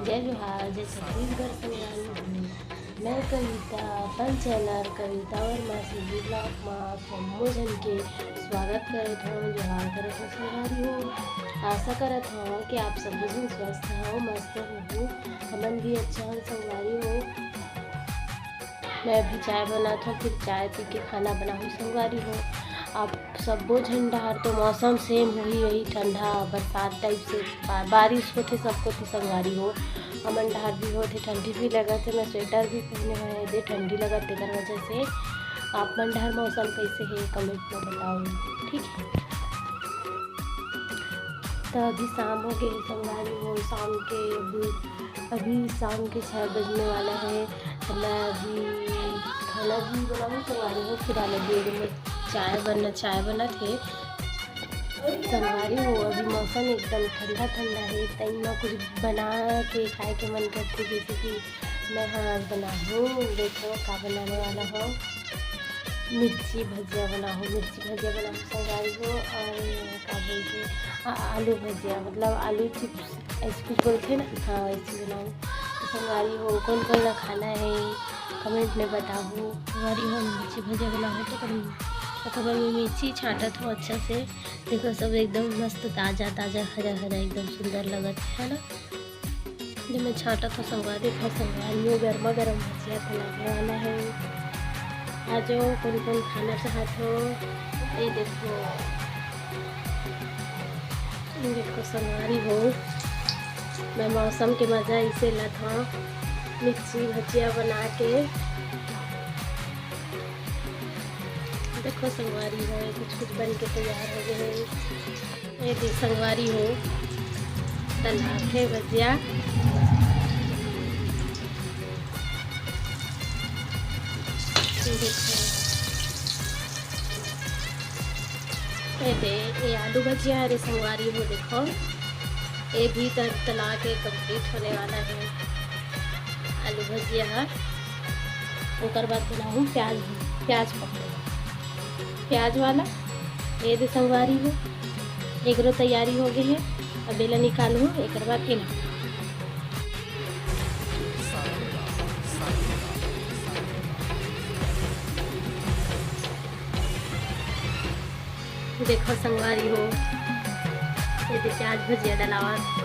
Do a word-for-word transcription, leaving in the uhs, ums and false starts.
जय जोहार, जय छत्तीसगढ़ संगवारी हो। मैं कविता, अपन चैनल कविता वर्मा सीजी ब्लॉग मा आप सबो झन के स्वागत करत हव, जोहार करत हव संगवारी हो। आशा करत हव कि आप सबो झन स्वस्थ हव, मस्त हव। हमन भी अच्छा हन संगवारी हो। मैं अभी चाय बनात हव, फिर चाय पी के खाना बनाहूँ संगवारी हो। आप सबो झन डहार तो मौसम same होही, यही ठंडा बरसात type से बा-, बारिश होथे सब कोती संगवारी हो। हमन डहार भी होथे, ठंडी भी लगत हे। मैं sweater भी पहने हुए हे, दे ठंडी लगत, तेकर वजह से। आप मन डहार मौसम कैसे हे, comment में बताओ, ठीक है। तो अभी शाम हो गए संगवारी हो, शाम के अभी, अभी शाम के छः बजने वाला है। तो मैं अभी खाना भी बनाऊँ संगवारी हो, फिर आने दे में चाय बना, चाय बना थे संगवारी हो। अभी मौसम एकदम ठंडा ठंडा है, टाइम में कुछ बना के खाए के मन करथे, जैसे कि मैं हाँ बनाहूँ, देखो का बनाने वाला हूँ, मिर्ची भजिया बनाहूँ, मिर्ची भजिया बनाहूँ संगवारी हो। और का बोलथे, आ-, आलू भजिया, मतलब आलू chips ऐसे कुछ बोलथे ना, हाँ वैसे बनाहूँ। तो संगवारी हो, कौन कौन ला खाना है comment में बताहू। संगवारी हो, मिर्ची भजिया बनाहूँ तो कभी ओकर बर मैं मिर्ची छांटत हूँ अच्छा से। देखो सब एकदम मस्त ताजा ताजा हरा हरा एकदम सुंदर लगत है ना। जब मैं छांटत हूँ संगवारी हो, संगवारी हो, गर्मा गर्म भजिया बनाने वाला है। आ जाओ, कौन कौन खाना चाहत हो, ये देखो, ये देखो संगवारी हो, मैं मौसम के मजा इसे लत हूँ, मिर्ची भजिया बना के। देखो संगवारी हो, कुछ कुछ बन के तैयार हो गए हैं। ये देख संगवारी हो, तलात हे भजिया। ये देखो, ये दे, ये आलू भजिया हरे संगवारी हो, देखो ये भी तर-, तला के complete होने वाला है आलू भजिया ह। ओकर बाद बनाहूँ प्याज, प्याज पकौड़ा, प्याज वाला। ये दे संगवारी हो, एकरो तैयारी हो गए है। अब एला निकालहूँ, एकर बाद एला। देखो संगवारी हो, ये दे प्याज भजिया डलावत।